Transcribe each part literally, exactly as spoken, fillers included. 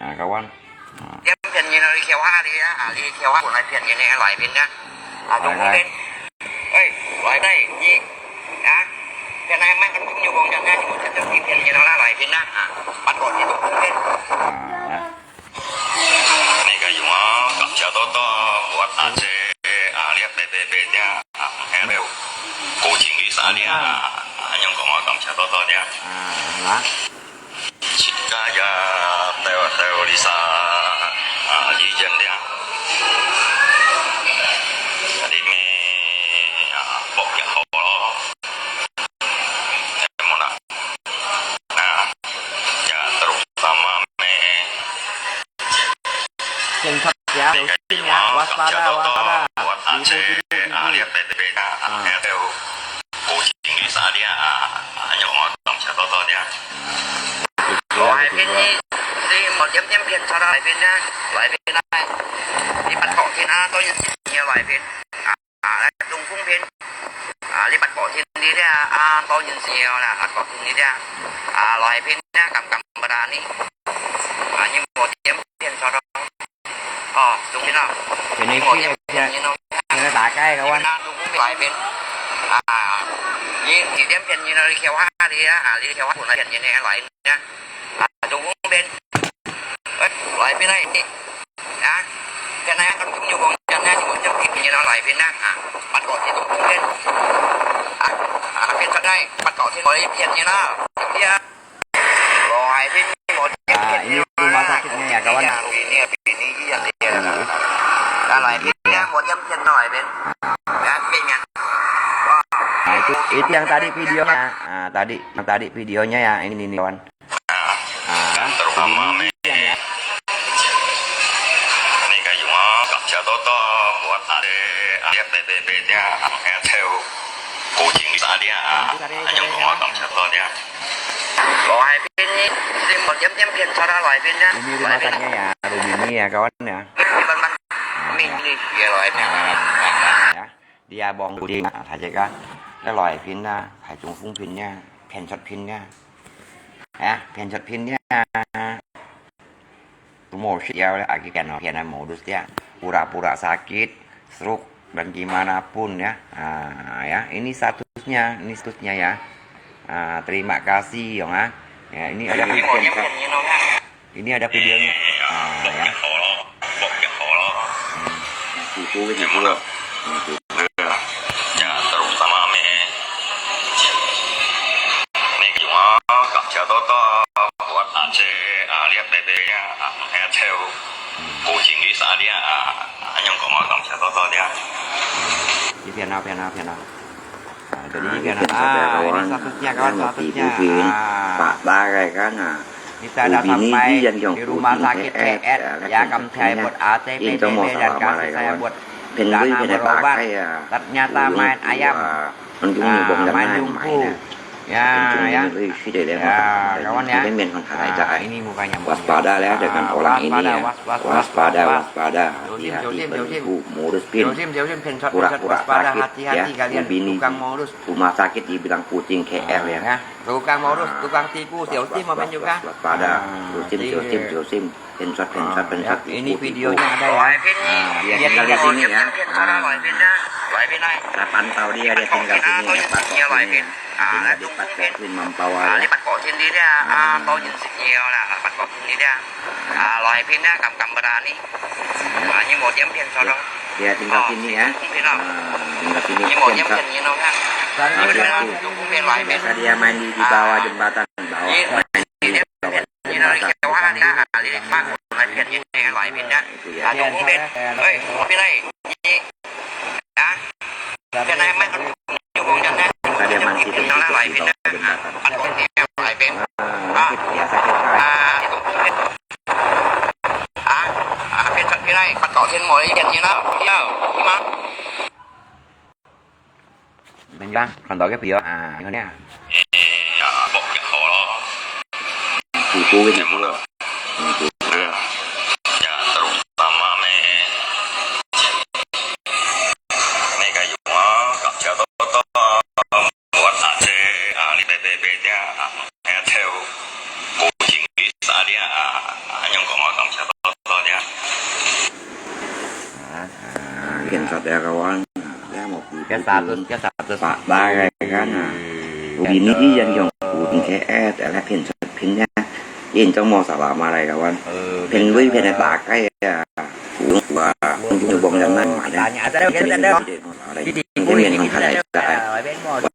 啊，kawan。啊。點便宜咯，你跳下你啊，啊，你跳下本來便宜呢，來便啊，啊，中風便。哎，來來，你啊，便來買个中藥房，人家你莫吃東西便宜咯，來便啊，啊，八個錢中風便。啊，來。那个有啊，感謝多多，我阿姐啊，你别别别的啊，还有古井绿茶的啊，还有讲啊，感谢多多的啊。啊，来。 自家也兜兜哩啥，啊，醫院了。你咩啊，博也好咯。有無啦？啊，也terutama咩？健康呀，有信呀，waspada，waspada，啊，你不不不不不。啊，你别别别啊，啊。 古井绿茶的啊，啊，有啊，感谢多多的啊。我还便宜，是我点点便宜，差到来便宜啊，来便宜啊，你八角钱啊，当然是你要来便宜啊，啊，中风便啊，你八角钱的啊，啊，当然是要啦，八角钱的啊，啊，来便宜啊，敢敢不打你，啊，你我点便宜，差到。 哦，中间啊。给你去一下，给他打开个弯。来边。啊，你几点便宜了？你挑下的啊，你挑下本来便宜的来呢。啊，中间。哎，来边来，你。啊，现在中间有光，现在你们就便宜了来边呢。啊，八角钱中间。啊，啊，现在八角钱可以便宜了。对啊。 啊, ini rumah sakitnya ya, kawan. Nah, itu, itu yang tadi videonya. Ah, tadi, yang tadi videonya ya, ini, ini, kawan. Ah, terutama ini yang ya. 那个有啊，感谢多多，我打的，啊，别别别的，啊，还有，古井啥的啊，还有我感谢多的。 我还便宜，你我点点便宜，差到来便宜啊。 Ini rumah sakitnya ya, Rubini ya, kawan ya. Ini, ini, ini, ini, ini, ini, ini. Ya, dia bong kuning, ah, 大家看，這來便啊，還中風便啊，便出便啊。啊，便出便啊。 Tumor siya, agi kan, oh, yan ang modus niya. Pura-pura sakit, stroke, dan gimana pun ya. Ah, ya, ini statusnya, ini statusnya ya. 啊，terima kasih，用啊。Ya, ini ada video-nya. Ini ada video-nya. Ah, ya. Ya, terutama meh. Nek yung ah, 感謝多多，buat Aceh, ah, lihat bebe ya, ah, Aceh, kucing di sana, ah, anyong koma 感謝多多 dia. Ini pian na, pian na, pian na. Ah, jadi, ini pian na. Ah, ini statusnya, kawan, statusnya. Ah. Pak Bagai kan, ah. Kita dah sampai di rumah sakit P S, ya, 感謝 buat A C P B B dan kasih sayang buat dana berobat. Ternyata main ayam. Ah, main jungku. Ya, ya. Ya, kawan ya. Ah, ini mukanya. Waspada ya dengan orang ini ya. Waspada, waspada, waspada. Waspada, waspada. Hati-hati penipu, modus pin. Pura-pura sakit ya. Ubini. Rumah sakit dibilang kucing K L ya. Tukang modus, tukang tipu, 小心 mamen juga. Waspada, 小心，小心，小心。Pensot, pensot, pensot. Ini videonya ada ya. Dia tinggal di sini ya. Saya pantau dia, dia tinggal sini ya, Pak Kok sini. Tinggal di Pak Kok sini membawa ya. Dia tinggal sini ya. Tinggal sini. Pensot. Biasa dia main di, di bawah jembatan, bawah. Main di bawah jembatan. Biasa dia main di, di bawah jembatan. Ah, sakit ya, sakit. Bên bang, còn đó cái video à, con đéo. Ê, à, bọc cái khó đó. Thì cô cái gì cũng được. Thì cô. Ê, à, trùng tâm mà mẹ. Mẹ cái dùng á, gặp cháu tốt tốt. Buat Aceh, à, đi bê bê bê nha, à, nghe theo. Cô chính đi xa đi, à, à, nhưng có mà cảm cháu tốt tốt nha. Pensot ya kawan. Ya, mau Cái status, cái status. Pak Bagai kan, ah. Ubini di yang yong kucing K S, ala pensot pin ya. Yin trong mau salah malai kawan. Pin lui pin tak kai ya. Kucing gua, kucing bong dan nang mana. Tanya aja deh, kita deh.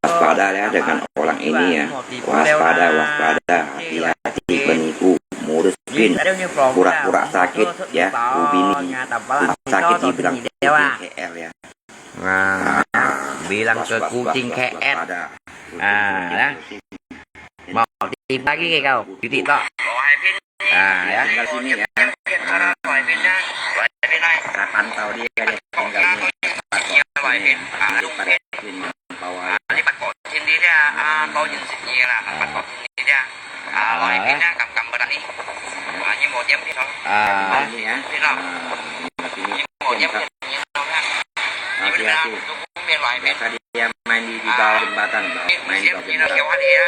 Waspada ya dengan orang ini ya. Waspada, waspada. Hati-hati penipu, modus pin. Pura-pura sakit ya. Ubini. Sakit dibilang kucing K L ya. Nah, bilang ke kucing K S. Nah, ya. Mau titik lagi ke kau? Titik tok. Nah, ya. Tinggal sini ya. Saya pantau dia, dia tinggal sini. Bawah. Ah, ini ya. Hati-hati. Biasa dia main di, di bawah jembatan, bawah. Main di bawah jembatan. Itu dia ya.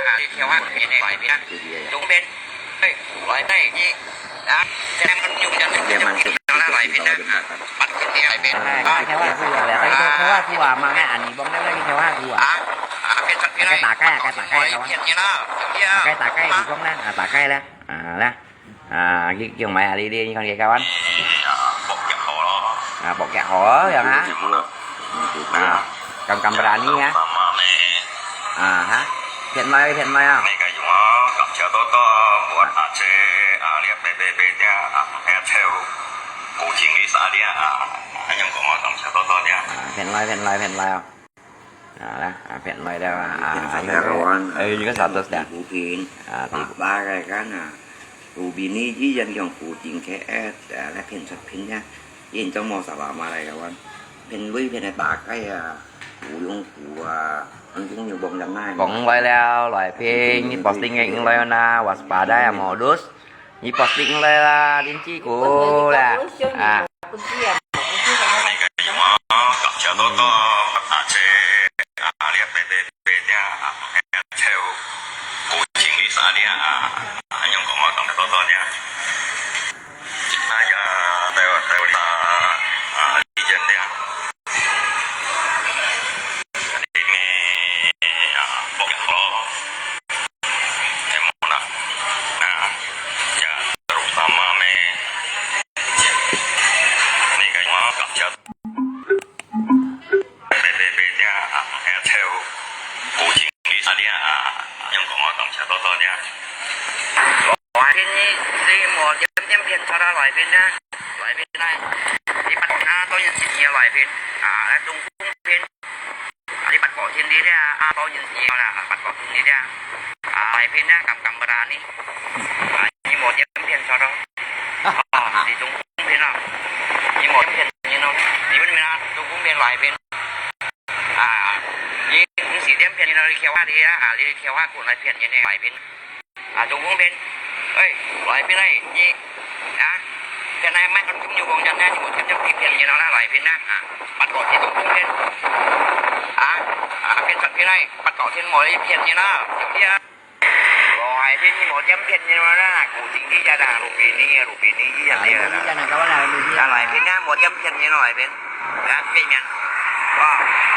Dia masuk di bawah jembatan. 哎，開玩笑啊，開玩笑啊，嘛，哎，你講那個開玩笑啊。該打開啊，該打開啊，該打開，你講呢，啊，打開了，啊，來。 啊，佢叫咩啊？你，你，你看佢教完。啊，薄腳河咯。啊，薄腳河咯，樣啊。啊，敢，敢berani啊？啊哈，騙來，騙來啊。那個有啊，感謝多多，buat Aceh，啊，你別別別的，啊，還有kucing di sana，啊，還有講啊，感謝多多的。啊，騙來，騙來，騙來啊。 啊，來，啊，騙來了啊，啊，騙來了，kawan. Eh, juga seratus dah. Tipu pin. Ah, tipu. Pak Bagai kan, ah. Ubini ji yang yong kucing K S, ah, lai pensot pin ya. Yin trong mau salah malai, kawan. Pin lui pin tak kai ya. Uyung kua, ang kung yung bong yang nai. Bong lai liao, lai pin, posting yang lai na, waspada ya, modus. Ni posting lai lah, Linci ku lah. Ah. 片呢，來片呢，你八啊，當然係你來片啊，中風片，啊，你八角天的啦，啊，當然係你啦，八角天的啦，啊，來片呢，敢敢不啦你？啊，你無點片錯咯，哦，你中風片咯，你無點片你咯，你問咩啊？中風片來片。 啊，你毋係點片，你來跳下你啊，啊，你跳下過來片，你呢，來片。啊，中風片，哎，來片哎，你，啊，片哎，買个中藥房人呢，你無點點片，你來來片啊，啊，八角天中風片，啊，啊，片出片哎，八角天無一片，你啦，有啊。 來片你無點片你啦，古井一樣啦，路邊呢，路邊呢一樣啦。啊，你一樣啦，kawan啦，你一樣啦。來片啊，無點片你來片，啊，片面，哇，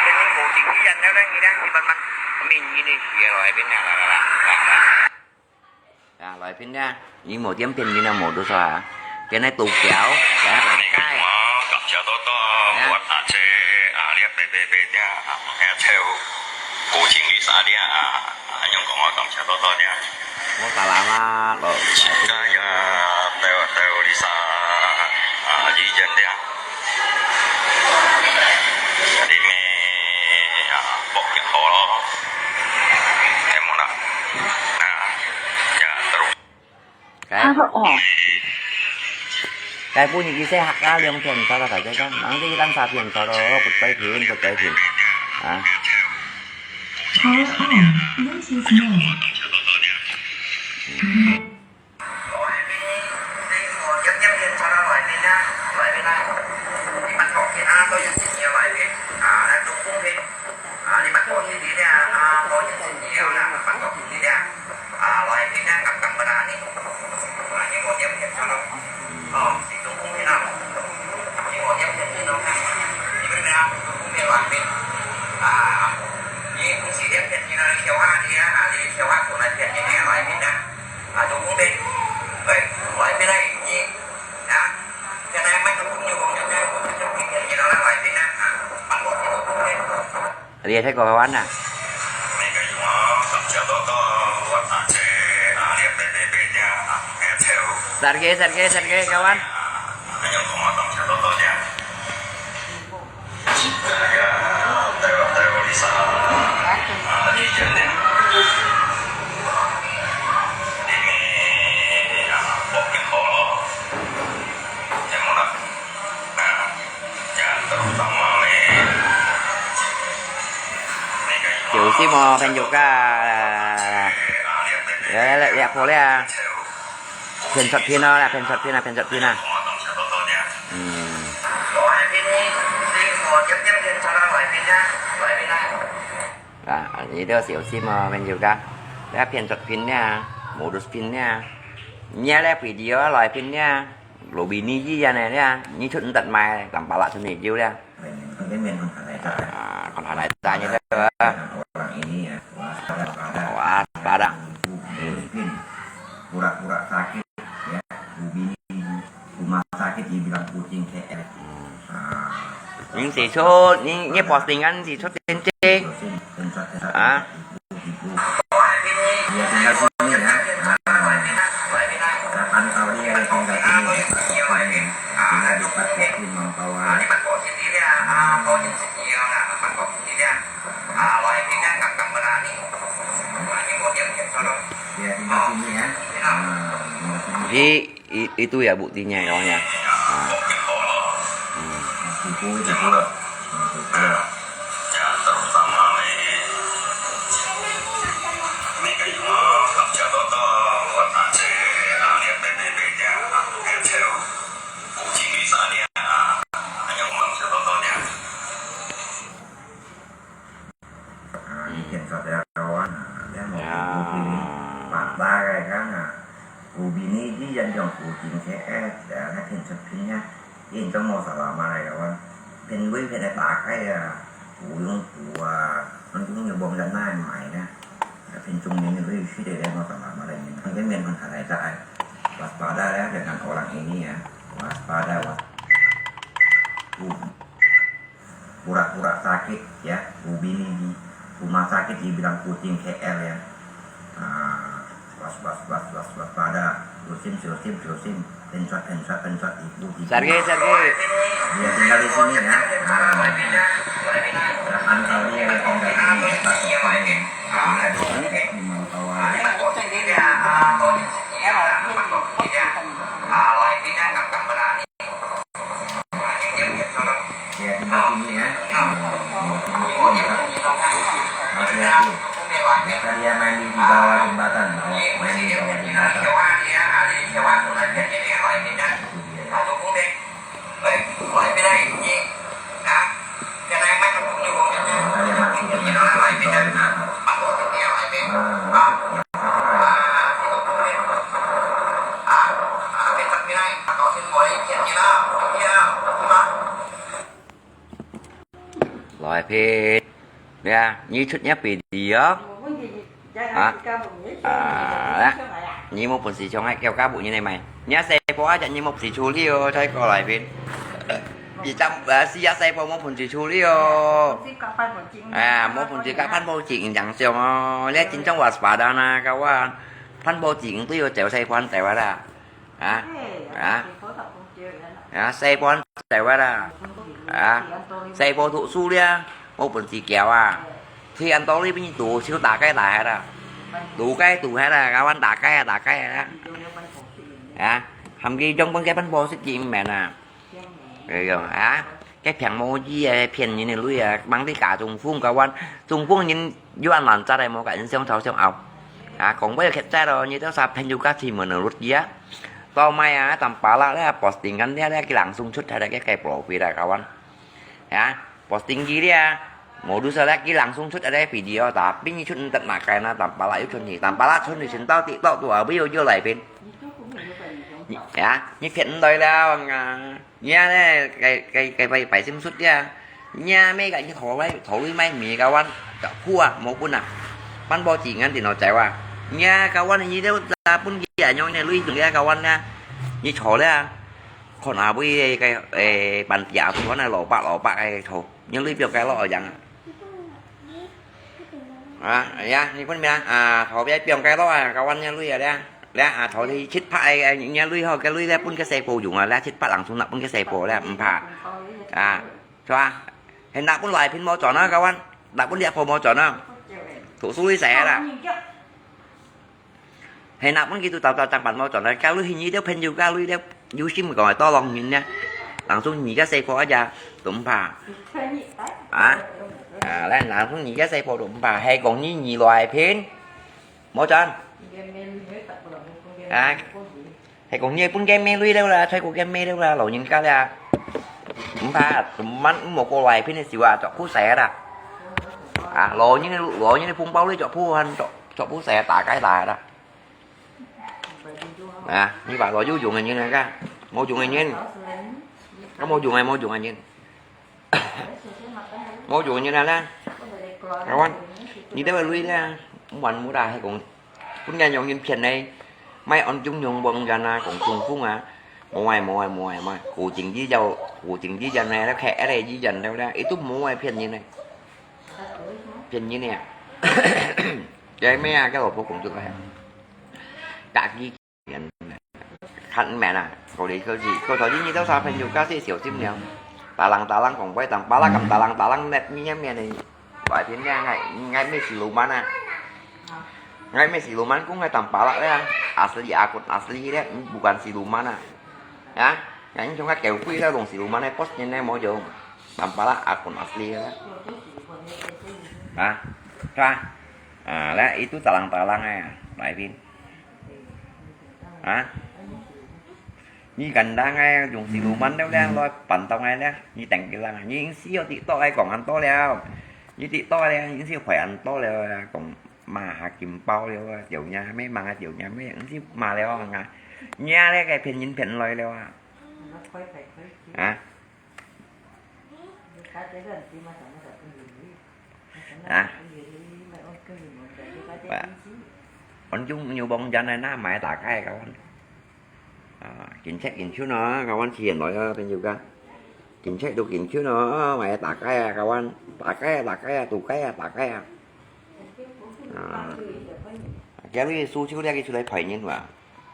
片你古井一樣啦，你啦，你慢慢，明你呢，也來片啊，來來來，來來。啊，來片啊，你無點片你啦，無多少啊，跟那東京，來來。感謝多多，我阿姐啊，你別別別啊，還有古井一下的啊。 恁樣講，我感謝多多了。我打麻麻咯。現在呀，對我對我的啥啊，意見了。你們啊，報警好咯。哎，無啦。啊，呀，對。該，該不你一些客家兩片，找到大家講，忙着一單啥片，找到不对片，不对片啊。 Power on. Bluetooth mode. Lihat ko kawan na. Sarge, sarge, sarge, kawan. Tiểu Sim mò, Phen Yuk à. Lẹ, lẹ, lẹ, phô lẹ à. Phiền xuất phiền à, phiền xuất phiền à, phiền xuất phiền à. Ừm. À, ý đó Tiểu Sim mò, Phen Yuk à. Lẹ phiền xuất phiền nè, modus phiền nè. Nhớ lẹ video lòi phiền nè. Lô bì ni yí ya nè, nè. Nhi chut ntat mai, tạm bảo là chut nè, jiu lẹ. À, còn thằng này ta như thế. Orang ini ya, waspada, waspada. Pura-pura sakit ya, ubini, rumah sakit dibilang kucing K L. Những gì số, những, những postingan gì số tiền chứ? À. Dia tinggal sini ya. Nah, kita pantau dia, dia tinggal sini ya. Tinggal di Pak Yasin Mangkawa. Dia tinggal sini ya. Nah, tinggal sini. Di, i-, itu ya buktinya, kawannya. Nah. Hmm. Kuku itu pula. Nah, itu pula. À, phiền xuất phiền à, phiền xuất phiền à, phiền xuất phiền à. Ubini di yan yong ubini K S, ya, phiền xuất phiền ya. Yên tâm mò sao mà lại kawan. Phiền với phiền này bạc cái à, phủ yung phủ à, nó cũng như bông gắn nai mày nè. Phiền chung những người suy để mò sao mà lại những cái miền còn thả lại tại. Waspada ya dengan orang ini ya. Waspada, was-, u-, pura-pura sakit ya, ubini di rumah sakit dibilang kucing K L ya. Ah, was, was, was, was, waspada, Sulsim, Sulsim, Sulsim. Pencet, pencet, pencet, ibu, ibu. Sergei, Sergei. Dia tinggal di sini ya. Nah. Kapan kau dia tinggal di sini, dapat kau komen. Dia di sini mau tahu. Ya, tinggal sini ya. Hati-hati. Biasa dia mandi di bawah jembatan, bawah, mandi di bawah jembatan. Itu dia. Makanya masuk ke masjid di bawah jembatan. Ah, masuk ya. 來片，你啊，你出一video哦。啊？啊，你無本事上海叫家務人來買。你啊，細婆啊，你無本事處理哦，再過來片。你針，啊，是啊，細婆無本事處理哦。啊，無本事甲潘寶智影像哦，你真正waspada啊，kawan。潘寶智影都要走細婆走啊啦。 啊？啊？啊，細婆走啊啦。啊？細婆讀書了，無本事教啊。去安到你邊讀，就打該打下啦。讀該讀下啦，kawan，打該啊，打該啊。啊？喊佢將本該潘寶識見面啊。哎喲，啊？該騙無意啊，騙人个鐳啊，mang你假中風，kawan。中風人有恁難扎个，無甲人相吵相拗。啊，講話要客氣咯，你都啥朋友家庭門而入啊。 到尾啊，tampalak咧，posting kan咧，咧，佢langsung出，佢个个profile啦，kawan。Ya，posting佢咧，無dosa咧，佢langsung出，ada video，tapi佢出毋得makan啊，tampalak又出去，tampalak出去，先到TikTok都啊，不要又來片。Ya，你騙毋來了啊！你啊咧，該，該，該擺，擺心出咧。 Nya mê gak nyi thổ mê, thổ lui mê mì kawan, gak phu à, mô pun à. Phan bô chỉ ngăn thì nó chạy à. Nya kawan nyi đeo ra pun kia nhong nyi lui dừng kia kawan na. Nyi thổ le à. Khon à bui cái, ê, bàn tiệc phu na lô bạc, lô bạc cái thổ. Nyi lui biêu cái lô ở yang à. À, ya, nyi pun mê à, à, thổ biêu biêu cái lô à, kawan nyi lui à le. Le à, thổ thì chít phạ, ê, ê, nyi lui hô, cái lui le pun cái xe pô dùng à, le chít phạ lăng sung nạp pun cái xe pô le, mpha. À. Chua, hê nạp pun loài phin mô chọn na, kawan. Nạp pun liak pô mô chọn na. Thủ su li sẻ la. Hê nạp pun kitu tàu tàu chang pan mô chọn na, ka lui hình như đeo phen yu ka lui đeo yu sim kong to lòng nhìn nha. Lăng sung nhì ka xe pô aja, tụm pha. À, à, lăng sung nhì ka xe pô tụm pha, hê kong nhì nhì loài phin. Mô chọn. À, Hay kong nyi pun game lui leo la, chai ko game leo la, lô nyin ka la. Mpa, man mo ko lai pin siwa, chok phu sai da. À, lô nyin, lô nyin phung bao li chok phu han, chok, chok phu sai ta kai la da. À, nyi ba lô yu yung nyin ka. Mo yung nyin. Ka mo yung, mo yung nyin. Mo yung nyin la. Kawan, nyi te lui la. Muan mu da hay kong Pun ngai nyong yin phian nei, mai on chung nyong bong yan a, kong chung phung a. Mo ai, mo ai, mo ai, mo ai. Ku ching yi yau, ku ching yi yan nei, la khe ai yi yan nei la. Itu mo ai phian yin nei. Phian yin nei. Jai me a, ka lo pho kong chung ka. Ka ki yan. Khan me na, ko li ko ji, ko to yin yi dau sa phian yu ka si siu sim liao. Talang, talang, kong bai tang, pala kam talang, talang, net mi yan me nei. Bai phian ya ngai, ngai me siluman a. Ngai me siluman kung ngai tampalak le, asli akun asli le, bukan siluman a. Ya, ngai chung ngai kêu kui le long siluman le, pos nyen le mo jong. Tampalak akun asli le. Ha? Ha? À, le itu talang-talang e, bai phian. Ha? Nyi kan dang ai, yung siluman deu le, loi pan tong ai le, nyi teng kilang, nyi ing si yo ti to ai kong an to liao. Nyi ti to le, ing si khỏe an to liao, kong ma ha kim bao liao, tiểu nha me mang a tiểu nha me, ing si ma liao nga. Nha le cái phiên yin phiên loi liao à. À. À. Ôn chung nhiều bông chân này na mày ta cái kawan. À, kính check kính chun nó, kawan chỉ hiện nói bên Yuka. Kính check được kính chun nó, mày ta cái à, kawan. Ta cái à, ta cái à, tụ cái à, ta cái à. À. Cái này su chiu đi, cái su lấy phải nhìn vào.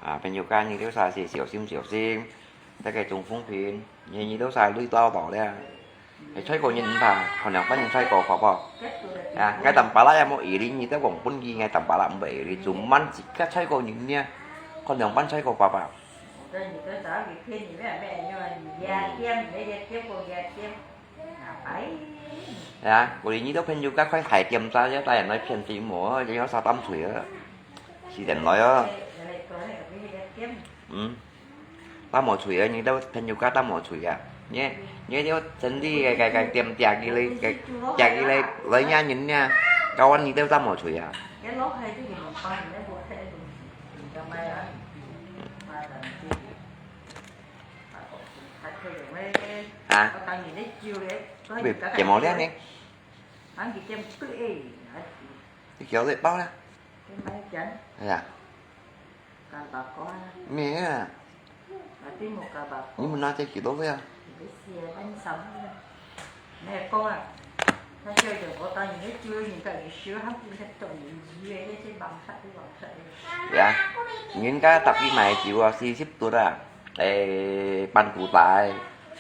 啊，朋友間，你兜儕係小心小心，這個中風病，你，你兜儕累到到了。係吹過人毋怕，可能分人吹過，好不好？啊，該當巴拉也無一零，你兜講本地，該當巴拉毋係一零，做麼自家吹過人呢？可能分吹過爸爸。呀，過年你兜朋友家開鞋店，咋要帶人來騙錢無？要啥擔水啊？四點來啊。嗯，擔無水啊，你兜朋友家擔無水啊？你，你要整理个，个，个店，借佢來，个，借佢來，來惹人呢，搞完你兜擔無水啊？啊？喂，這毛亮呢？你叫佢包啦。哎呀。咩啊？你們拿這幾多歲啊？呀，人家特別買酒啊，四十度啊，誒，半度大，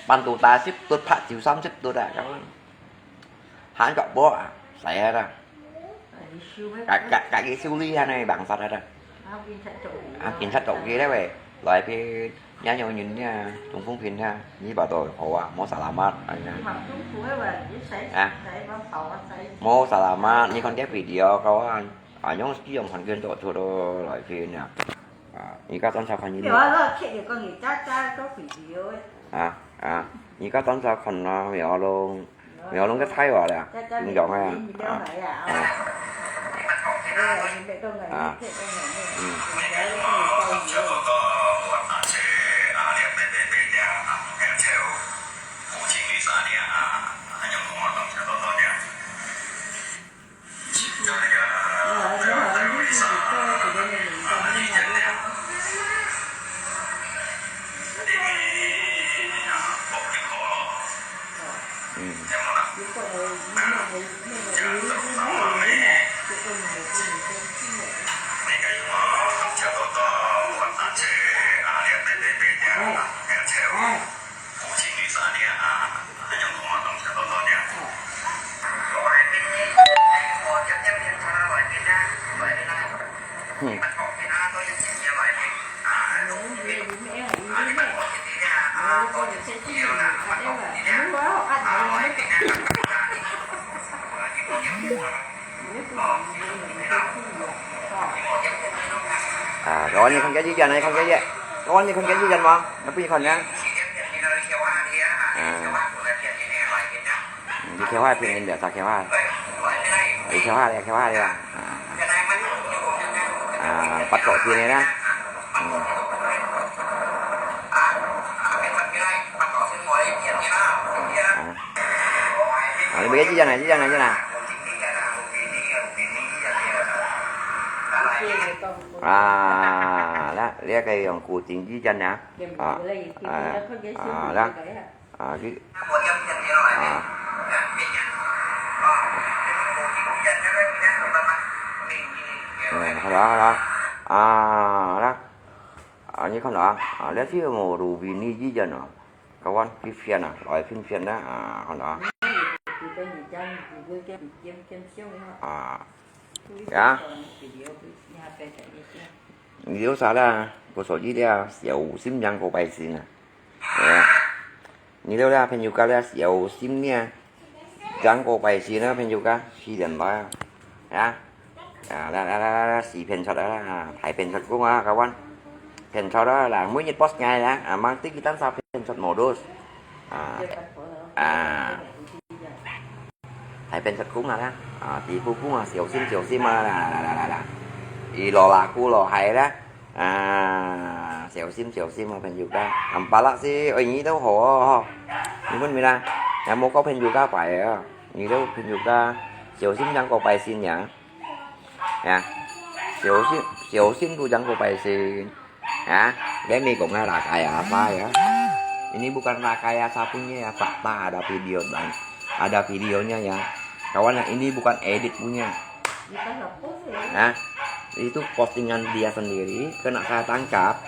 半度大十度，白酒三十度啊，咁樣。還個波啊，使啊啦。Ka, ka, ka cái修lý ha này bằng sắt hết rồi. Áo kính sắt trộm kia đấy vậy. Loại cái nhá nhau nhìn nha, Trung Phong Phin ha, như bảo tôi khổ à, mau salamat anh ha. Mau salamat, như con cái video kau anh, à, nhóm sử dụng thành viên tổ chùa đồ loại phim nè. À, như các con sao phải như thế. À, à, như các con sao còn nó mèo luôn. Mèo lông cái Thái vào là, cũng giống à. À. À. À. Ừ. À, rồi anh không có gì dần, anh không có gì. Rồi anh không có gì dần mà. Nó bị còn nhá. À. Đi theo hai thuyền, để sao theo hai. Đi theo hai, đi theo hai đi à. À. À, bắt cậu kia này đó. Ừ. À. À, bây giờ chỉ cho này, chỉ cho này, chỉ này. À, đây cái dòng của chính chỉ cho nè. À, à, à, đó. À, cái, à. Ừ, đó, đó. À, đó. À, như không đó. À, đó chứ một đủ vì ni gì cho nó. Các bạn, cái phiền à, loại phiền phiền đó. À, không đó. À. Dạ. Nếu sao là, có số gì đó, xíu sim nhắn có bài xin à. Dạ. Nì liu liá朋友家liá小心呢，正過拜四呢，朋友家，四點來啊。啊，啊，來來來來來，四片出來啦，大片出工啊，kawan。片出啦，啦，每日post ngay啦，啊，mang tí kita sa片出modus。啊，啊。 大片出工啊啦，啊，地府工啊，小心小心啊啦啦啦啦啦，一路啦，苦路害啦，啊，小心小心啊，朋友家，nampak lah si，哎，你都好哦，你問你啦，有冇個朋友家拜啊？你都朋友家，小心正過拜四呀，呀，小心小心都正過拜四。 Ya, dia mi kong na rakai apa ya? Ini bukan rakai apa punya ya, fakta ada video bang, ada videonya ya. Kawan, ini bukan edit punya. Ya, itu postingan dia sendiri, kena saya tangkap,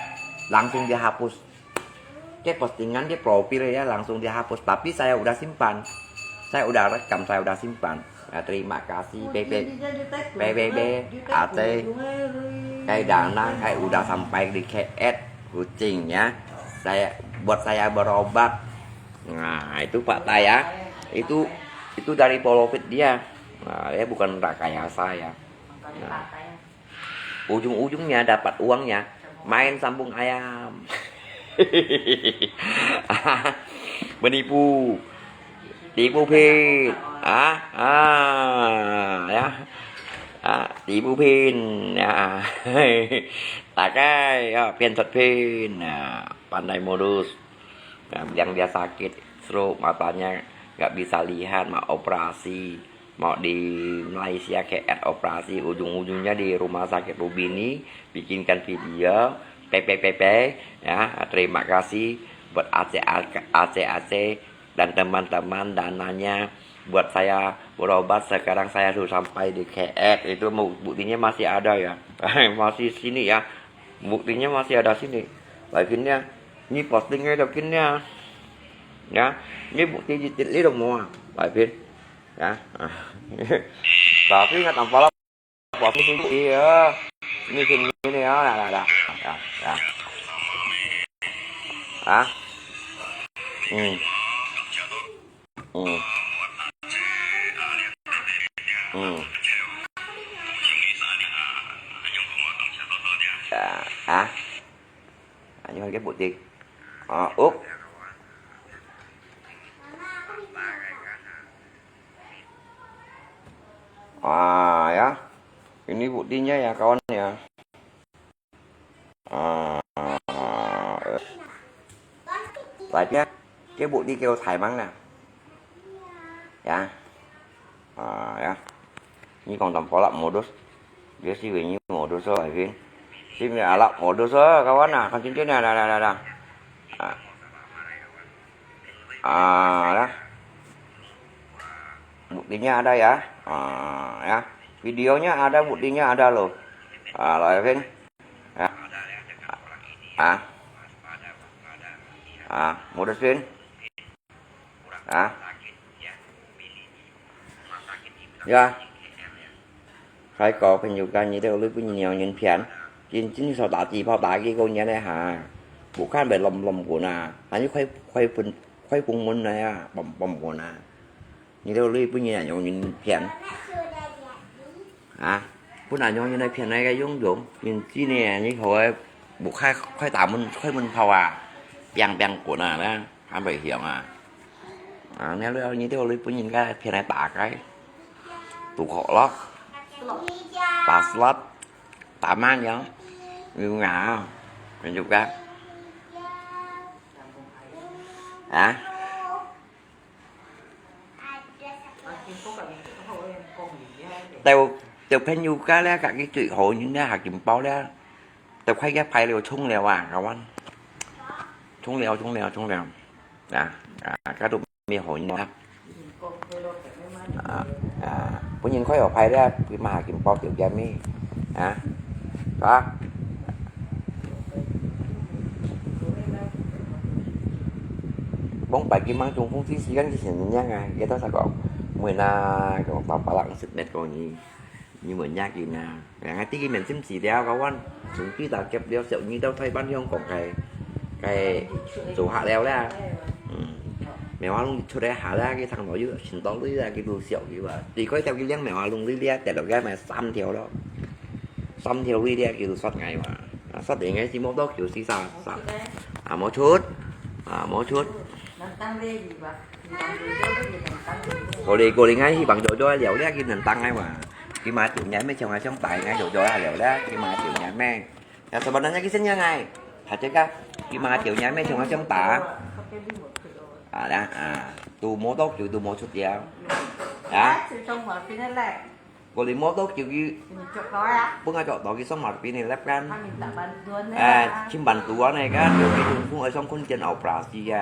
langsung dia hapus. Dia postingan, dia profil dia langsung dia hapus. Tapi saya udah simpan, saya udah rekam, saya udah simpan. Nah, terima kasih, P P, P P B, Aceh, kai Danang, kai udah sampai di K S Kuching ya. Saya buat saya berobat. Nah, itu fakta ya. Itu itu dari profit dia. Nah, dia bukan rekayasa ya. Nah, ujung-ujungnya dapat uangnya main sambung ayam. Menipu. Tipu pin. Ah, ah, ya. Ah, tipu pin. Ya. 大概要骗出 pin. Ya. Pandai modus. Nah, yang dia sakit, stroke, matanya nggak bisa lihat, mau operasi. Mau di Malaysia K S operasi, ujung-ujungnya di rumah sakit Lumbini, bikinkan video, P P P P, ya, terima kasih buat Aceh, Aceh, Aceh, dan teman-teman dananya buat saya berobat, sekarang saya sudah sampai di K S, itu mu-, buktinya masih ada ya, masih sini ya, buktinya masih ada sini, live-nya, ini postingnya ada gini ya, ya, ini bukti di, di, di rumah, live-in. Ya. Tapi ingat ampala, waktu itu iya. Ini sini ini ya, ya, ya, ya, ya. Ah. Hmm. Hmm. Hmm. Ya, ah. Anh cái bụi gì? Ờ, úp. À, ya. Ini buktinya ya, kawan ya. À, lại nhé. Cái bukti kêu thải mắng nè. Ya. À, ya. Ini còn tầm phó lặp modus. Dia si ini modus rồi, Vin. Si mi alap modus rồi, kawan nah. Kan cincin nah, nah, nah, nah, nah. À. À, đó. Buktinya ada ya. À, ya. Videonya ada, buktinya ada loh. À, rồi, Vin. Ya. À. À, modus, Vin. À. Ya. Khai có朋友間，你兜女朋友人騙，真正所打紙炮打幾個年了哈，不看被摝摝滾啊，還有開開分開分門來啊，摝摝滾啊，你兜女朋友人騙，啊，不然用人來騙那個用用，人真的你可愛不開開大門開門炮啊，砰砰滾啊，那。 還袂響啊。啊，你你你兜女朋友人家騙來打該，賭可樂，打slot，打麻將，有啊，朋友間。啊？兜兜朋友家咧，家己最好人咧，還緊包咧。 都快要排了，衝了啊，kawan。衝了，衝了，衝了。啊，啊，該都沒好用啊。啊，啊，本人快要排了，佢嘛緊包條件咩？啊，啊。往擺佢mang中風之時間，佢先樣啊，佢都識講，每那個八百零十mét講你。 你問呀佢呢？Yang ngerti佢面心事了，kawan。從佢打劫了，小二到台灣香港个个做客了啦。嗯，苗阿龍出來下啦，佢上來又尋到你啦，佢都笑佢話，你可以叫佢領苗阿龍你咧，跌落去咪三條咯，三條你咧，佢都殺𠊎嘛，啊，殺你𠊎是冇多久死殺殺，啊，冇出，啊，冇出。 過來過來，𠊎希望做做了了，佢能當𠊎嘛。佢嘛做年咩像𠊎想大，𠊎做做了了，佢嘛做年咩？Ya sebenarnya佢先yang ai，他這個，佢嘛做年咩像𠊎想大。啊啦啊，都冇多久都冇出了。啊。 過來摸到叫佢，你捉到呀？本來捉到佢上馬邊个lab kan。他們打扮多呢。哎，請辦桌呢kan，有佢中風愛上空間operasi个。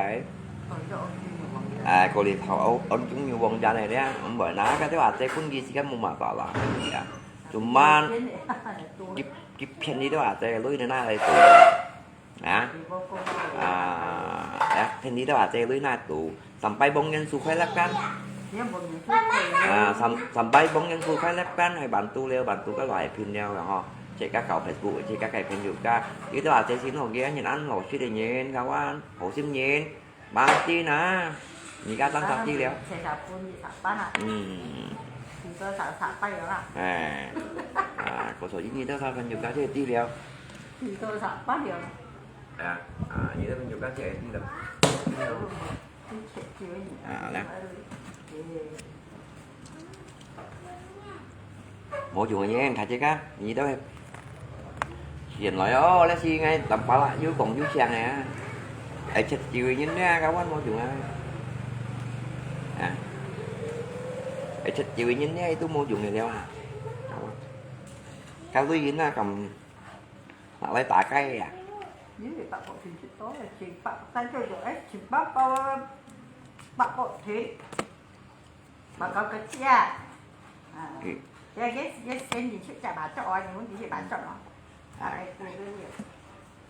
哎，過來頭安中有王家呢咧，毋會啦，佢就話這分佢時間無masalah，呀。Cuman，佢，佢騙你兜阿姊鐳你哪來賭？啊？啊，哎，騙你兜阿姊鐳哪來賭？三擺望人輸快樂kan？啊，三，三擺望人輸快樂kan，還bantu了，bantu个來騙了吼。自家搞Facebook，自家个朋友家，你兜阿姊先好个人，安好心个人，kawan，好心人。 Mati na. Ni ka tang sakti liao. Saya pun di sapan ah. Hmm. Kita sa sapan ya lah. Eh. Ah, kau so ini dah sapan juga jadi liao. Kita sapan ya. Ya, ah, ini dah juga jadi liao. Ah, lah. 無用个人，大家啊，你兜係。原來哦，這係𠊎Tampalak又講又聲个啊。愛出招个人呢，kawan無用啊。啊，愛出招个人呢，都無用个了啊。Kawan，教對人啊，咁拿來打雞啊。你係八角錢食多，食八，三九九，哎，食八包啊，八角錢。 Bakau kecil ah. Ha. Hmm. Ya, yes, yes, kan dia cakap bacok orang ni, dia cakap bacok lah. Ha. Ai, tu dia.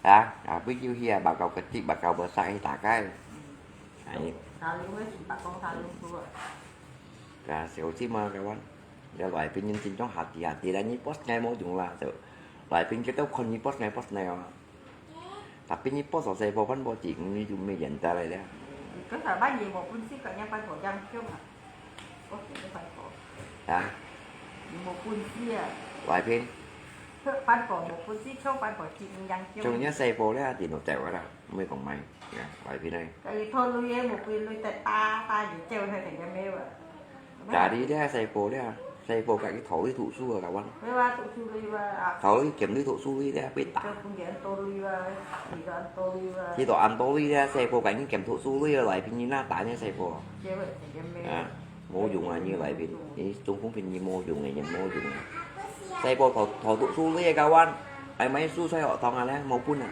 Ha, ha, pergi usia bakau kecil, bakau besar ni tak kan. Hmm. Ha, ni. Selalu weh, sempat kong selalu tu. Ya, 小心啊，kawan。你來賓人正宗下地下地啦，你boss𠊎無用啦，就來賓佢都看你boss𠊎boss𠊎哦。 Tapi你boss所細婆番婆子，你就沒人得來了。Kau saban ye無本事，kau nya番婆樣凶啊。我覺得番婆。啊？你無本事啊。外邊。番婆無本事，像番婆子一樣凶。像你細婆咧，電腦掉啦，毋會講買，呀，外邊咧。Kau ye thô lui ye，無本lui，帶打打你，叫佢等下沒有啊。 Jadi咧，細婆咧，細婆家己討去讀書啊，kawan。討去兼去讀書去咧，被打。佢都恁多鐳咧，細婆家己兼讀書去啊，來，平日那打呢，細婆。啊，無用啊，你來賓，你中風病，你無用个，你無用个。細婆討，討讀書去个，kawan，還買書在學堂啊咧，無本啊。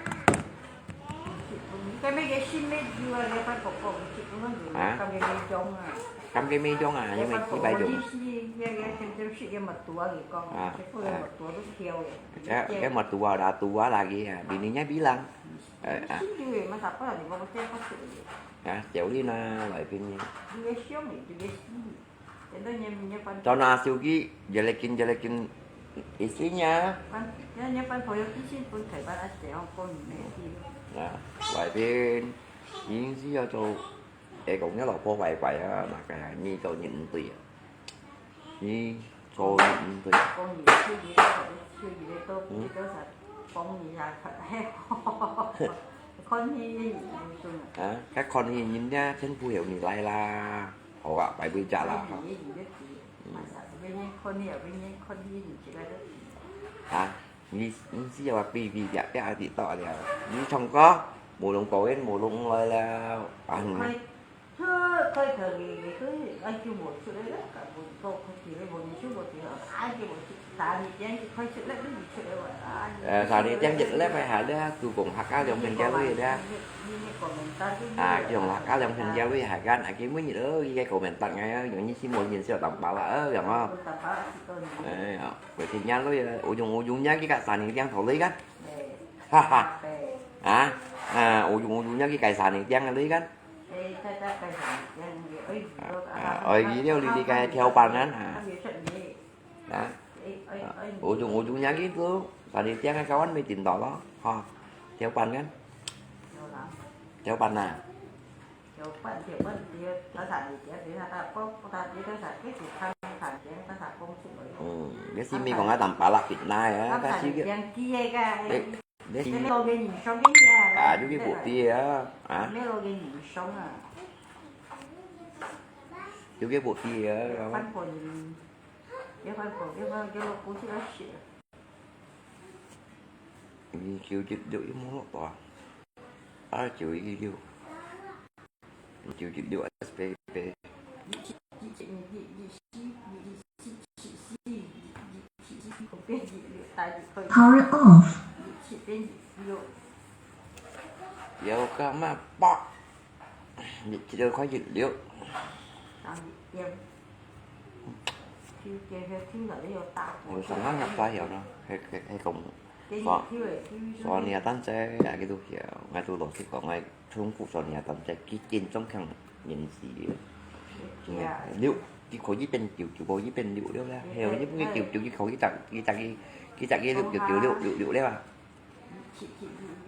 該麼个新的有啊，該番婆婆毋識，毋識，啊？感覺沒用啊。感覺沒用啊，因為幾百種。該番婆婆，你是，該，該，天天食該麼肚啊，佢講，啊，結果該麼肚都挑个。該，該麼肚啊，啦，肚啊，lagi啊，bininya bilang。哎，啊。新的嘛，啥不然你講這不是的。啊，教練啊，來賓呢。有个香的，有个新的。 Contohnya手機，jelekin，jelekin isinya。啊，外邊，你是要做，會講你老婆壞壞啊，麼个啊，你做人毋對啊，你做人毋對。嗯。啊，該看戲人家全部有你來啦。 好啊，排位隻啦，哈。啊，你，你是要比比較，比較知道了。你唱歌，無人表演，無人來了。啊，嗯。呃，三日點一粒个下了，都講客家兩片料理了。啊，講客家兩片料理下間，啊，佢每日哦，佢个comment答𠊎啊，用你先無認識Tampalak啊，樣哦。哎呀，我天天都有，我用，我用人家个三日點頭鐳个，哈哈，啊，啊，我用，我用人家个三日點个鐳个，啊，啊，愛佢了，你，你个跳板啊，啊。 啊，啊，ujung-ujungnya gitu，三日點个kawan會聽到咯，哈，跳板kan？跳板啊？嗯，這係毋係講啊，Tampalak fitnah啊，但係个，你，你，啊，有个目的啊，啊，有个目的啊，kawan。 你九一六有無落到啊？二九一六，你九一六S P P。Power off。有个嘛八，你这个快一六。有上下合大曉咯，係係係講，所所以啊，當時啊，佢都曉，𠊎都老實講，𠊎痛苦所以啊，當時佢緊張強人事，六，佢可以變九九，可以變六六啦，係，你不給九九，佢可以打，佢打佢，佢打佢六九九六六六了啊。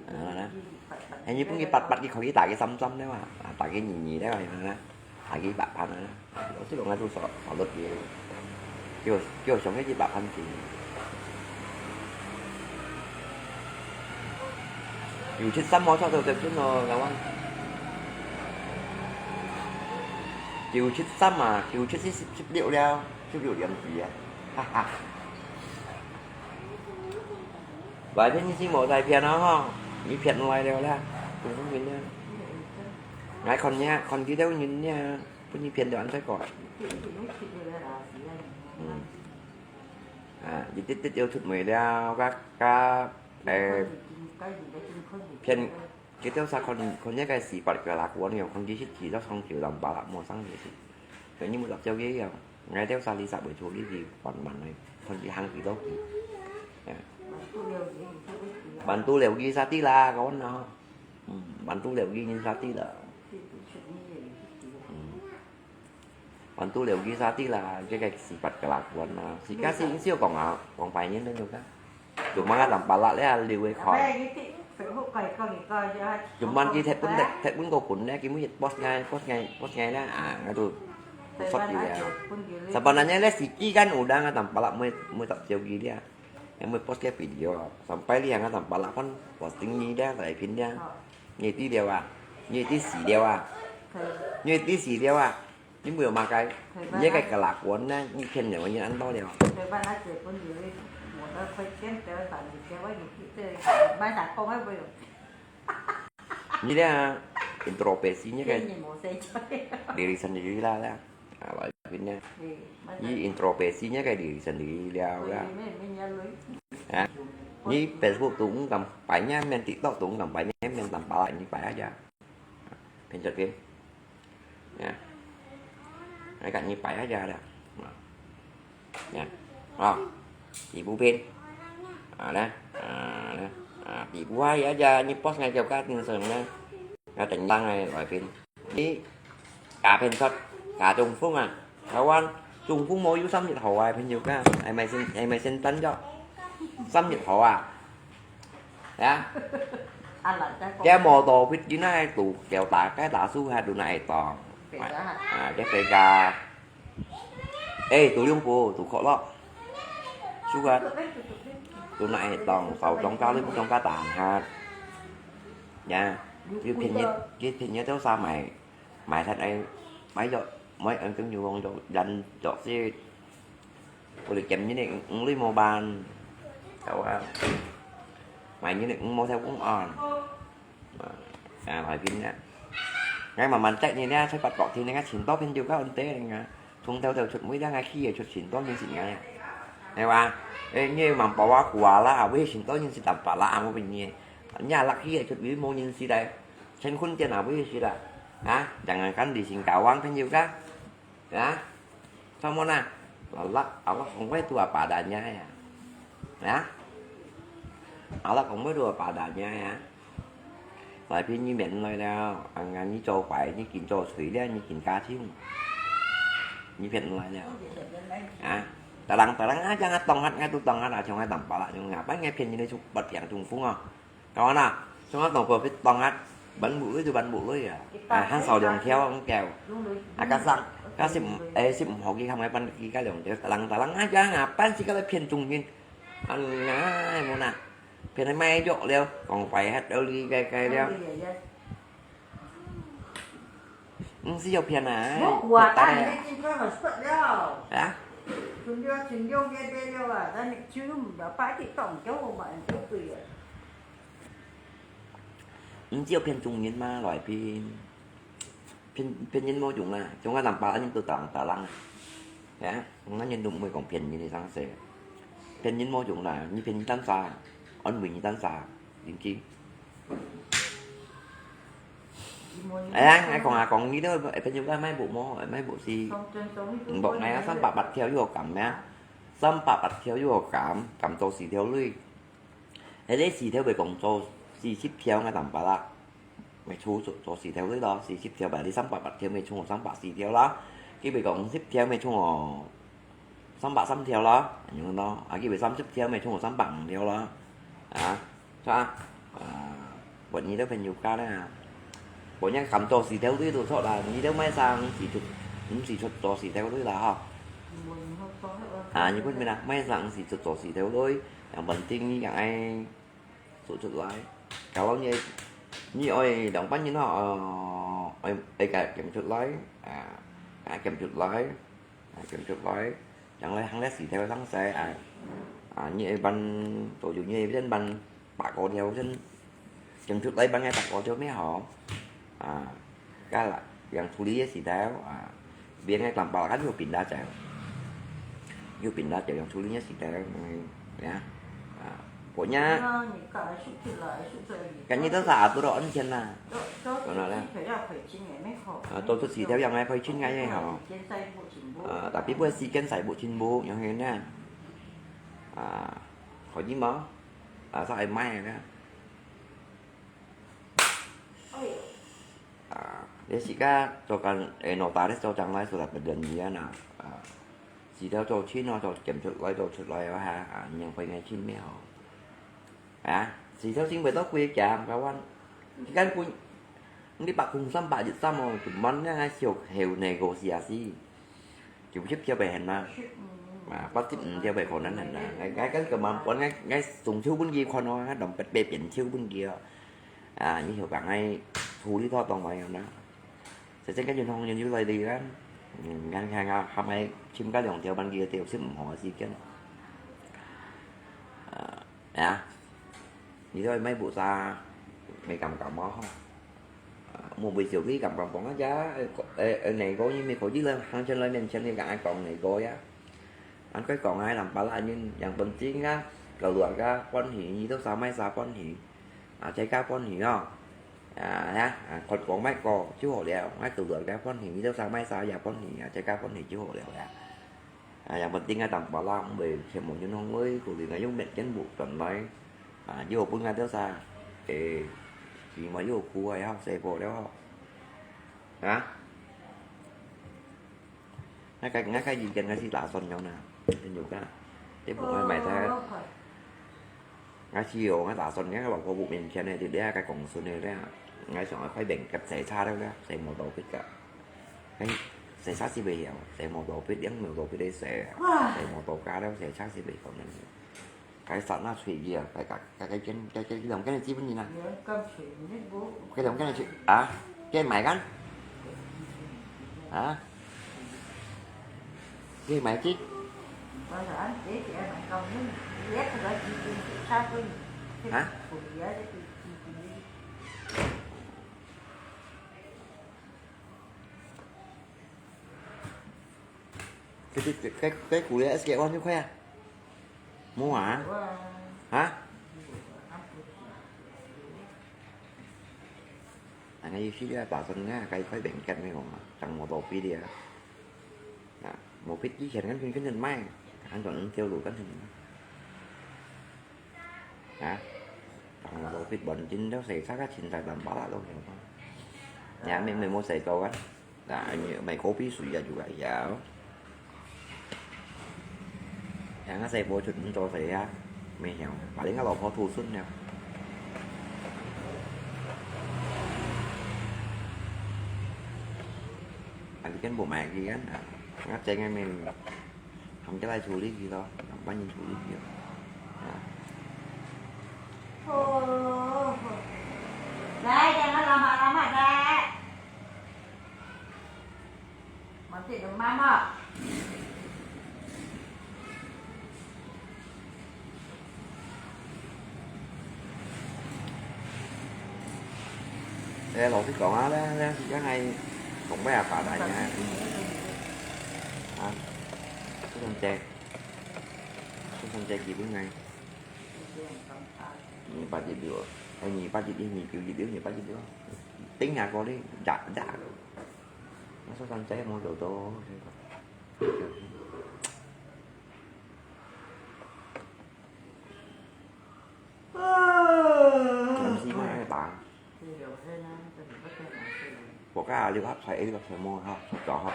啊，係，你分佢八八，佢可以打佢三三了啊，啊，打佢二二了啊，樣啊，打佢八八啊，我就講啊，都少少落去，叫叫上去一百萬錢。九七三無錯，都對準咯，𠊎講。九七三啊，九七四十十六了，十六點幾啊，哈哈。 外片你先無再騙啊吼，你騙來了啦，不是騙了。𠊎看你，看佢兜人呢，分你騙到恁衰過。嗯。啊，你直直就出門了，甲甲，誒，騙，佢兜啥看看這個四八个啦，我呢，看佢失去到上九零八啦，無上去。所以你莫搭救佢啊！ 𠊎兜儕哩儕會處理佢，慢慢來，看佢行幾多步。啊。Bantu了佢儕哩啦，kawan啊。嗯，bantu了佢人儕哩啦。嗯。Bantu了佢儕哩啦，這個四八个啦，kawan啊。自家先少講啊，講白人都有个。 Cuman ngah tampalak咧，留个看。Cuman佢踢分踢分个分咧，佢每日post ngai post ngai post ngai咧，啊，ngah都都發佢咧。Sebenarnya咧，siki kan udah ngah tampalak，每每搭救佢咧，yang每post个video，sampai咧ngah tampalak kan posting你咧，來片咧，你知了啊，你知死了啊，你知死了啊。 你無有麼个，你个kelakuan呢，你騙人个人恁多了。你這introspeksi你个diri sendiri啦，啦。啊，來，你呢？你introspeksi你个diri sendiri了啦。啊，你Facebook都毋敢擺，你面TikTok都毋敢擺，你面tampalak，你擺下去。 騙出去。Ya. Ai kat ngipai aja dah. Nah. Ya. Ah. Ibu pin. Ah, dah. Ah, dah. Ah, ibu hai aja ni post ngai kêu các tin sớm dah. Ngai tỉnh tăng ngai loại pin. Ni cả pin sót, cả Trung Phúc à. Kawan, Trung Phúc mô yu 三月號啊，朋友啊，係咪先，係咪先登咗？三月號啊？Ya? Cái mô tô phít kia này tụ kéo tá cái tá su hạt tụ nại tòng. À, cái phê gà. Ê, tụ liông bố, tụ khó lọ. Su hạt. Tụ nại tòng, tàu trong cá, lưới trong cá tàn hạt. Ya. Cái phiền nhất, cái phiền nhất cháu sao mày. Mãi thật ấy, mãi dọ, mãi ăn cứng nhiều vòng dọ, dần dọ xí. Ủa, lưỡi chém như này, ưm, lưỡi mô bàn. Cháu à. Mãi như này, ưm, mô theo cũng on. À, phải pin nè. Ngay mà mình chạy như này, sẽ bắt cọ thì này, ngắt chín tóc pin chiều các ôn tế này ngà. Thùng theo theo chuột mũi đang ngay khi ở chuột chín tóc như xịn ngay. Này mà, ê, như mà bỏ qua của là, à, với chín tóc như xịn tạm phá là, à, một bình nhẹ. Nhà lạc khi ở chuột mũi mô như xịn đây. Sen khun tian a bui si la. Ha? Jangankan di Singkawang kan juga. Ya. Sama na. Lalak, Allah kong wai tu apa adanya ya. Ya. Allah kong wai tu apa adanya ya. Lai pin ni men lai liao, ang ang ni zhou bai, ni kin zhou cui liao, ni kin ka ting. Ni pian lai liao. Ya. Talang talang aja ngat tong ngat ngat tu tong ngat a, chong ngat tam pala, chong ngat, pai ngai pian ni lai chuk bat piang tung fung a. Kawan à, chúng ta tổng hợp với tổng hát bắn bụi với bắn bụi à. À, han sau dòng theo ông kèo. À, cá sặc, cá sịp, ê, sịp hổ kia không ai bắn kia cá dòng theo, talang, talang, à, chả ngà, bắn xí cá lai phiền trùng nhìn. Ăn ngà, mô nà. Phiền ai mai dọc liao, còn phải hát đâu đi gai gai liao. Không xí dọc phiền à. Mốt quà ta này đi coi mà sốt liao. Hả? Chúng liao, chúng liao, gai gai liao à, ta này chứ mà bác thì tổng kéo mà kéo tùy à. 毋知有騙中人嘛，來騙。騙，騙人無用啊，像𠊎南巴人都打人打人啊。Ya，𠊎人都毋會講騙人个生事。騙人無用啦，你騙人單啥，安慰你單啥，認真。哎呀，𠊎講啊，講你兜朋友該買屋無？買屋係，毋好買啊，三百八條有好減咩？三百八條有好減，減到四條鐳。該个四條會講做四十條，𠊎當巴拉。 每出做，做四條鐳咯，四十條吧，你三百八條，每出三百四條啦。佢會講五十條，每出哦三百三條啦，恁樣咯。啊，佢會三十條，每出三百五條啦。啊，係啊，啊，分你兜朋友家啦。分人減到四條鐳都著啦，你兜買生四出，五四出做四條鐳啦哈。啊，日本邊啊，買生五四出做四條鐳，yang penting你講愛 做出來。Kalau你，你愛兩百銀吼，呃，愛，愛佢減出來，啊，啊，減出來，啊，減出來，yang來行來四條生死，啊，啊，你愛辦，做有你愛辦，辦百過條先，減出來辦个百過條咩好，啊， 該啦，yang處理个時代，啊，別人个當巴拉有變大隻，有變大隻，yang處理个時代，嗯，ya，啊，pokoknya，該你都啥都要安全啦，可能啦，啊，做出事條yang愛賠錢个也好，啊，tapi會死跟使不清楚，樣个呢，啊，可以嗎？啊，啥愛買个呢？ 啊，你自家做工，誒，notaris做將來surat perjanjian啊，啊，自家做清哦，做檢出來，做出來哦哈，啊，你會愛清咩哦？啊，自家先會到幾件，kawan，你看分，你百空三百一三哦，cuman呢，還小小negosiasi。 九十條會很難，啊，八十五條會可能很難。𠊎，𠊎，𠊎，𠊎，𠊎送手分佢看哦，𠊎當別，別變手分佢哦。啊，以後講𠊎處理到當來樣啦。實際跟銀行人有來理啦。嗯，𠊎，𠊎，𠊎，還愛尋個兩條分佢，條是毋好个時間。啊， 呀，你兜買屋啥，買敢敢無吼？啊，莫買小米敢敢講啊，呀，呃，呃，那個因為可以了，行前來面前你敢講那個呀？俺該講啊，南巴拉人yang penting啊，keluarga歡喜，你兜啥買啥歡喜，啊，自家歡喜哦。啊，呀，啊，看講買個就好了，啊，keluarga歡喜，你兜啥買啥也歡喜，啊，自家歡喜就好了呀。 啊，yang penting啊，當巴拉毋會全部用空位，可能啊用物件屋轉來，啊，又分𠊎兜啥，誒，起碼又苦啊，也好，洗破了吼。啊？𠊎个，𠊎个以前𠊎是打算樣啦，朋友家，這屋𠊎買忒。 𠊎試哦，𠊎打算𠊎老婆屋面前个，這个該公司个咧，𠊎想愛開bengkel洗車了咧，洗摩托fit个。哎，洗車是袂曉，洗摩托fit，兩摩托fit个洗，洗摩托架了，洗車是袂曉呢。該剎那吹氣啊，該，該，該，該間，該，該兩間个資本人啊，該兩間个去啊，該買間啊？ 你買去？啊？這，這，這，這股的S K one六塊啊？無啊？啊？ 啊，該意思你打算啊，該塊bengkel个講啊，當無道理个啊。啊，無必以前跟跟跟人買，還轉人走路跟人買。啊，當無道理，本身都洗車个錢在當巴拉都有嘛。也沒，沒，無洗到啊。 啊，你買kopi水啊，就該樣。Yang saya bocor做事啊，沒有，paling老婆偷孙了。啊，你跟我買个啊，啊，這個沒有，他們就來處理去咯，幫你處理去咯。啊。哦，來，等下，老媽，老媽，來。 誒，老實講啊，這，這時間還講不下發達呢。嗯。啊，出生證，出生證基本上，二八一六，誒，二八一一，二九一六，二八一六。頂下過哩，呀呀。我說三仔無做到，全是買个吧。我家六合彩，一个全部哈，出走哈，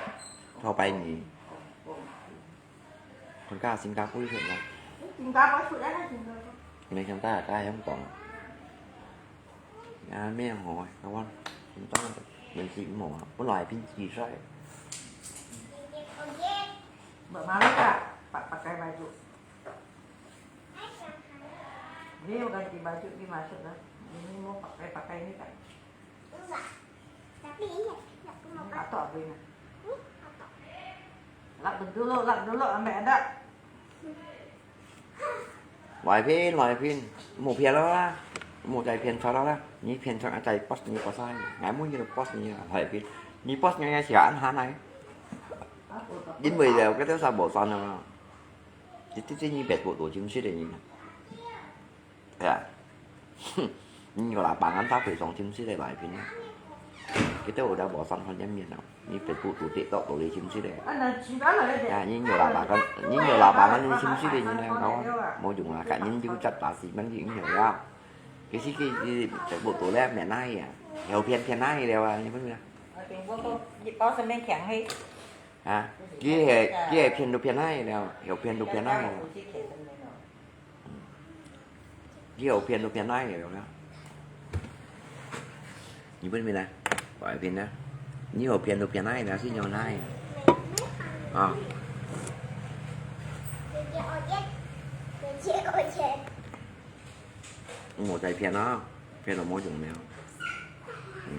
套白米。 คนกล้าสิงคโปร์เห็นบ่ สิงคโปร์สุดแล้วนะ สิงคโปร์ ไม่ใช่กล้า กล้ายังป๋อง งานไม่หอย เอาว่า มันต้องเหมือนสิงหมอ มันหลายพินจีใช่ เบอร์มาแล้วจ้ะ ปัก ปักไก่ใบจุ นี่มันกันกี่ใบจุ กี่มาสุดแล้ว นี่มันปักไก่ ปักไก่นี่กัน Tapi iya, aku mau เอาต่อเลยนะ รับมันดูโลก รับดูโลก อันแม่อันดับ หลายพิน หลายพิน หมูเพียนแล้วละ หมูใจเพียนชอแล้วละ นี่เพียนชอใจป๊อสนี่ป๊อสไซไง หมูอยู่ป๊อสนี่หลายพิน นี่ป๊อสไงเสียอันหาไหน 因為了，搿條啥無算了嘛。這這這你別過多情緒的人啊。係啊。你有啦，幫人家賠償情緒的來賓啊。佢都有得無算看見面啊。你別過多跌到多的情緒的。啊，那知道了，啊，你有啦，幫人，你有啦，幫人情緒的人啊，搞啊，無用啊，趕緊就扎把屎，反正你有了。其實佢佢別過多了，免那呀，後騙騙那了啊，你不是啊？啊，對，我講，你包上面強嘿。 啊，佢係，佢係騙都騙忒了，又騙都騙忒了。佢又騙都騙忒了。你問咩呢？我騙呢？你又騙都騙忒了，是有忒？啊。我再騙啊，騙都無用了。嗯。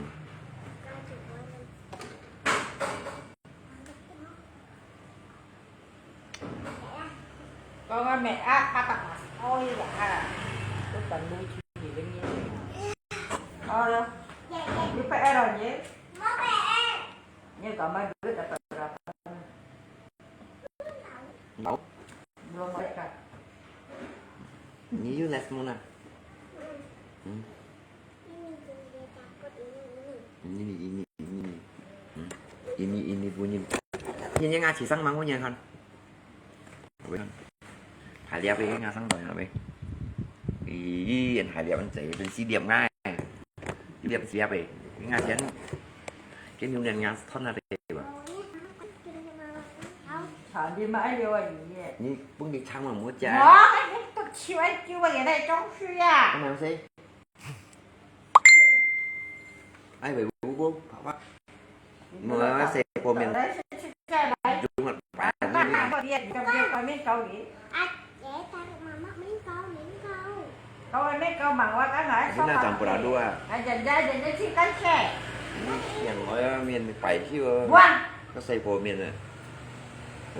講啊，咩啊，爸爸嘛是可以啦，哈，都等你去你的面。好了，你不愛了你？你幹嘛不要打算了？好。Belum balik kah? Ini you last muna. Hmm. Ini, ini, ini, ini. Hmm. Ini, ini bunyi. Ini yang ngaji sang mangunya kan. Weh. Hai liap eh, ngasang doi apa? Ih, hai liap man cai, ben si liap ngai. Si liap, si liap eh. Ngasang. Cái miếng đèn ngasang thon na deh ba. Chả đi mãi điều gì vậy? Ni pung đi chăng mà mua chả. Nó, cái cái chiêu ấy chiêu mà cái này trong suy à. Cái nào xí? Ai về bố bố, phá bác. Mua xe của mình. Dùng một bài. Mama, mama, mama, mama, mama, mama. Kau ambil kau mang wak kan, hai? Ini nak campur aduk ah. Aja, aja, aja, aja, si kan cek. Ini yang saya min pai sih. Buang. Kau saya po min ah.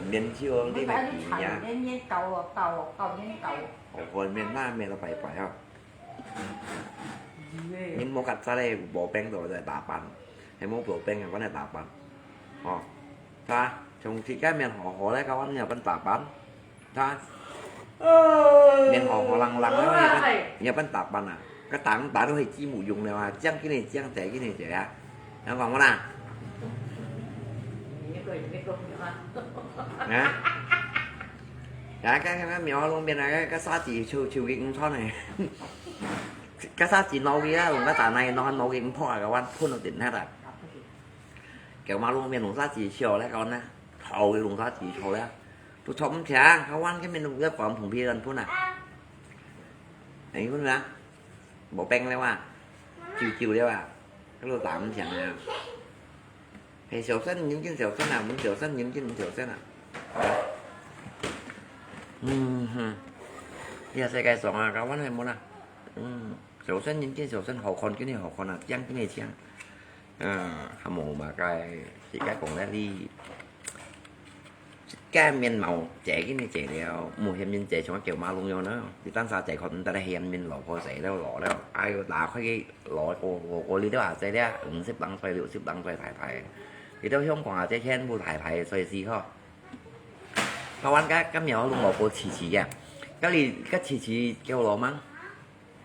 Min sih, dia min. Min kau, kau, kau, min kau. Oh, kau min na, min pai pai ah. Min mau kat sale, bau peng tu ada tapan. Hai mau bau peng apa nak tapan? Oh, ta, cuma tiga min ho ho le kawan ni apa tapan? 看，面好好冷冷了，也不，也不打扮啊。該打打都係雞母用了啊，這樣給你這樣，這樣給你這樣啊，能講不啦？啊？啊，該該該苗路邊啊，該該沙子臭臭个五川呢，該沙子腦个啊，用該打那腦腦个五泡啊，該碗噴到頂下啦。 狗馬路面弄啥子笑咧，講呢，頭个弄啥子笑咧，都坐毋停，佢玩个面都要講蓬皮人噴啊。哎，噴啊，無病了啊，救救了啊，佢都打毋停啊。係小聲，人緊小聲啊，毋小聲，人緊毋小聲啊。嗯哼，這世界上啊，搞完係無啦。嗯，小聲人緊小聲，好看緊係好看啊，靚緊係靚。 嗯，還無麼个，自家講咧哩。自家面貌遮緊个遮了，無嫌人遮像狗馬路樣呢。你單儕遮看毋得咧，嫌人老婆仔了老了，哎喲，打開个老我我我你都話仔咧，五十零歲、六十零歲大大，你到香港啊，這全部大大歲數吼。台灣个个苗路老婆齊齊啊，該你个齊齊叫老嗎？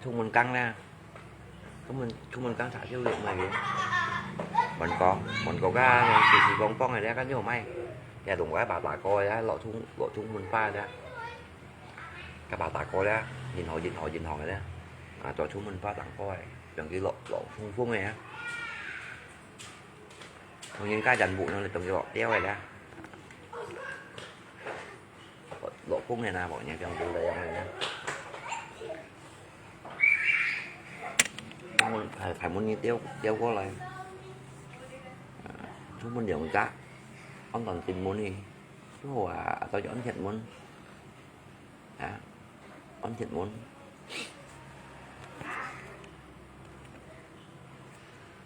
出門耕啦，出門，出門耕茶就有賣个。韓國，韓國个，就是講放个咧，該有賣。也同我爸爸過个，落出，落出門花个。佢爸爸過咧，銀行，銀行，銀行个咧，啊，做出門花當過个，用佢落，落風風个啊。同人家人物呢，用佢落雕个咧。 老公个啦，無人講做這樣个啦。我排，排門你調，調過來。啊，出門兩隻，安全進門呢，最好啊，都係安全門。啊，安全門。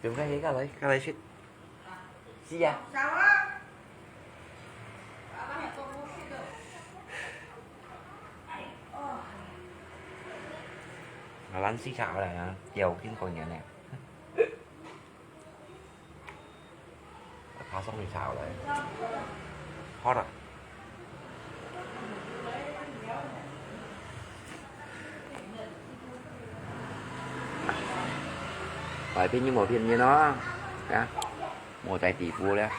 點解你過來，過來食？ 是啊。啊，咱試下好了啊，條件過年了。爬上去炒了。好了。 來便宜無便宜咯，啊，無在底部了。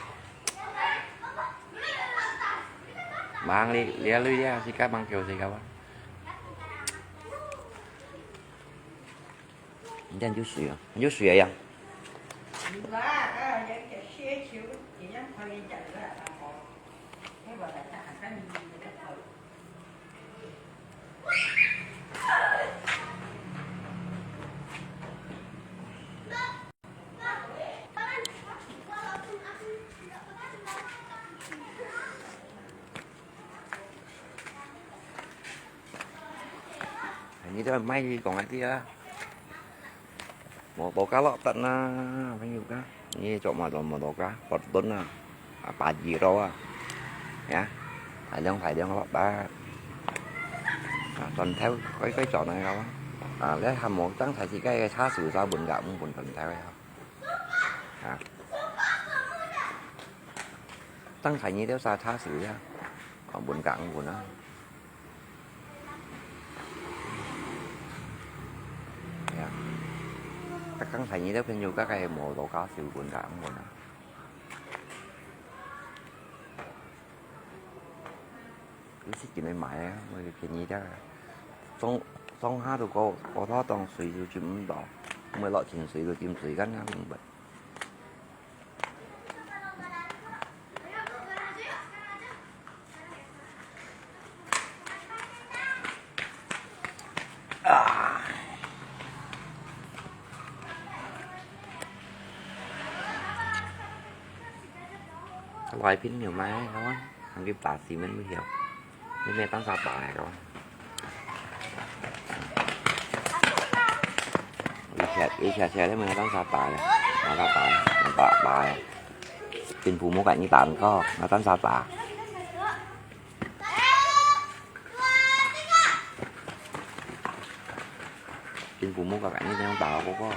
忙哩，這類个，自家忙叫自家玩。你這樣就水啊，你就水了呀。 你都賣你講下去啊。 摩托車落得啦，朋友家。你做麼做摩托車，佛墩啊，啊，八二六啊，呀，大量大量落得。啊，轉頭開開轉來个啊。啊，你還無當才自家个車手，就分个，毋分轉頭个啊。啊。當才你兜煞車手呀，啊，分个毋分啊。 呀，逐工在你兜朋友家个無多加少分个，毋分啊。有時間來買啊，買个便宜點啊。上，上下都過，過到當水就浸毋到，買落清水都浸水乾啊，明白。 啊。來片牛奶，好啊，還有巴西面不曉，你咩當啥白个？ 以前，以前，以前你問當啥白个，當啥白，當白白个。政府無甲你打過，當啥白。政府無甲你這樣打過，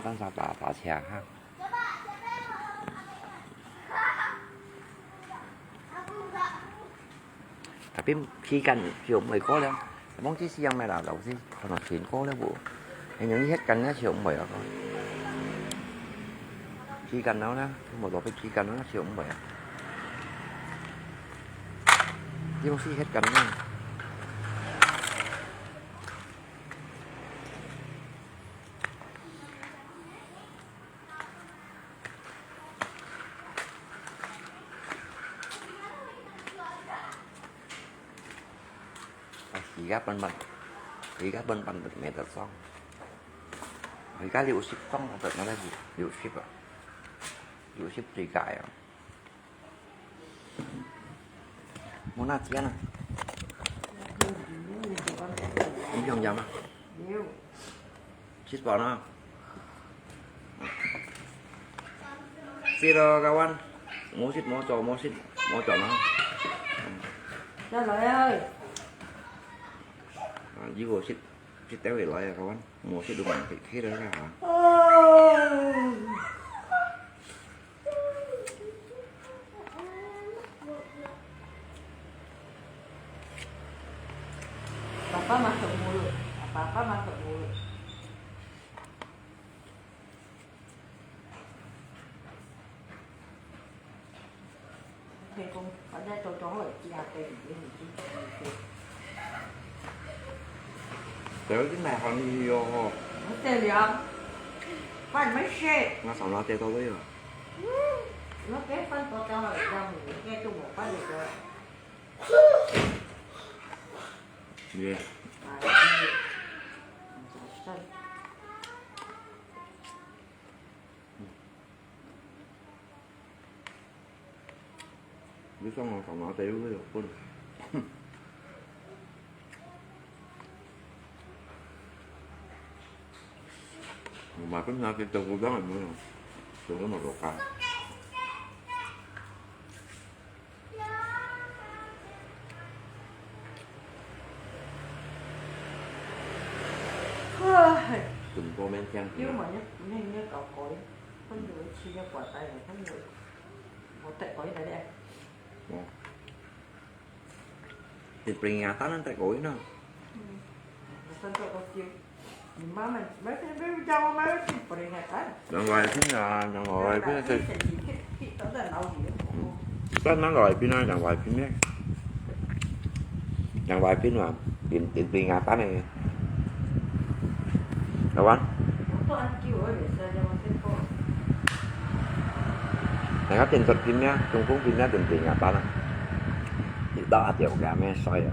當啥白，打車哈。 Tapi期間就毋會過了，忘記使用咩啦，老師，可能全過了無？還有你歇間了就毋會了，期間了呢，無落去期間了就毋會了。你毋使歇間了。 哎，而家笨笨，而家笨笨都未得上。而家六十上得，那个六十啊，六十最高啊。 無拿錢啊？你想要嗎？有。七十呢？Sir, kawan. Musit, motor, musit, motor na. Dah lah, ơi. Ah, you go sit, sit there, lah, kawan. Musit, lu mang, sit, sit there, ha. Papa masuk mulut. Papa masuk mulut. 係講，反正做做好个，佢也得，你你你你。對，你買好你有吼。我得了，飯沒食。我上哪得到位啊？嗯，我給飯多掉了，這樣你應該就沒飯了。耶。啊，謝謝。嗯，早上。 你想我上哪得有个有份？我買份拿去豆腐干也没有，豆腐没有干。 唉，中國面聽。有嘛，你你你搞搞，分佢去个瓜仔，分佢，我得搞一个咧。哦。你不要打算得搞一呢？嗯，我算做个丢。你妈妈，没没没叫我买去不能看。 洋芋片啊，洋芋片係，嗯，但洋芋片啊，洋芋片呢？洋芋片啊，點點點啊，蛋呢？好玩？大家點出片咩？中風片咩？點點啊，蛋啊？一到阿條个咩衰啊？